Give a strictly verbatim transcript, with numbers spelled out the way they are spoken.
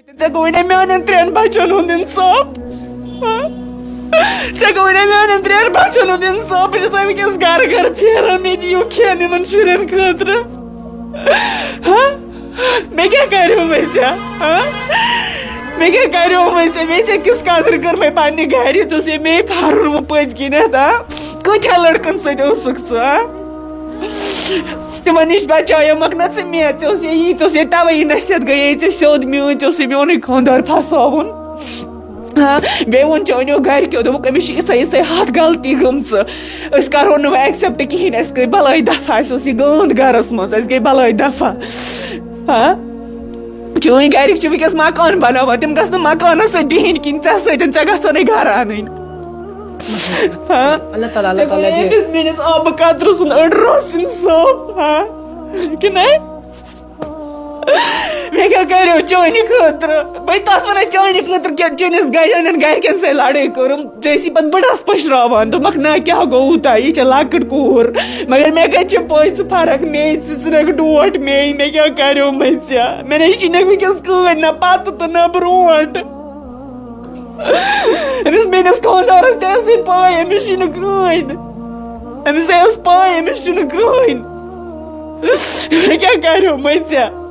ژےٚ گوٚو وۄنۍ میانٮ۪ن ترٛٮ۪ن بچن ہُنٛد انصاف؟ ہا؟ ژےٚ گوٚو وۄنۍ میانٮ۪ن ترٛٮ۪ن بچن ہُنٛد انصاف؟ بہٕ چھَس وٕنکیٚس گرٕ گرٕ پھیران، مےٚ دِیِو کھٮ۪ن یِمن شُرٮ۪ن خٲطرٕ۔ ہا؟ مےٚ کیٛاہ کریومَے ژےٚ؟ ہا؟ مےٚ کیٛاہ کریومَے ژےٚ؟ مےٚ ژےٚ کِژھ قدٕر کٔرمَے پننہِ گرِ؟ ژےٚ اوسُے مے پھرُن وۄنۍ پٔتۍ کِنٮ۪تھ، ہا؟ کۭتیٛاہ لڑکن سۭتۍ ٲسٕکھ ژٕ، ہا؟ تِمن نِش بچاومکھ نہ ژٕ مےٚ، ژےٚ اوس یہِ، ژےٚ اوس یہِ توے یہِ نصیحت گٔیے ژےٚ سیوٚد میٲنۍ، ژےٚ اوسُے میونٕے خانٛدار پھساوُن۔ ہاں، بیٚیہِ ووٚن چٲنیو گرِکیو، دوٚپُکھ، أمِس چھِ یِژھے یِژھے ہتھ غلطی گٔمژٕ، أسۍ کرہو نہٕ وۄنۍ ایکسپٹ کِہیٖنۍ، اَسہِ گٔے بلاے دفعہ، اَسہِ اوس یہِ گٲنٛد گرس منٛز، اَسہِ گٔے بلاے دفعہ۔ ہاں، چٲنۍ گرِکۍ چھِ وٕنکیٚس مکان بناوان، تِم گژھن نہٕ مکانس سۭتۍ بِہِنۍ کِہیٖنۍ، ژےٚ سۭتۍ، ژےٚ گژھنَے گرٕ انٕنۍ۔ ہاں؟ اللہ تعالیٰ، اللہ تعالیٰ دِ۔ أمِس میٲنِس آبہٕ قطرٕ سُنٛد أڑ روٚس انصاف، ہاں؟ کِنہٕ؟ مےٚ کیٛاہ کریو چانہِ خٲطرٕ؟ بہٕ تَتھ وَنان چانہِ خٲطرٕ کیٛاہ؟ چٲنِس گرِکٮ۪ن، گرِکٮ۪ن سۭتۍ لڑٲے کٔرٕم، ژےٚ ٲسی پَتہٕ بٕڈَس پٔشراوان، دوٚپمَکھ، نہ، کیٛاہ گوٚوُ تۄہہِ؟ یہِ چھےٚ لۄکٕٹ کوٗر۔ مگر مےٚ کَتہِ چھِ پٔژھ فرق؟ مے ژٕ ژھٕنَکھ ڈوٹھ مے، مےٚ کیٛاہ کریو مےٚ ژےٚ؟ مےٚ نَے چھِنہٕ وٕنکیٚس کٕہٕنۍ، نہ پَتہٕ تہٕ نہ برونٛٹھ۔ أمِس میٲنِس خانٛدارَس تہِ ٲسٕے پَے، أمِس چھِنہٕ کٕہٕنۍ۔ أمِس ٲس پَے، أمِس چھِنہٕ کٕہٕنۍ۔ مےٚ کیٛاہ کَریو مےٚ ژےٚ؟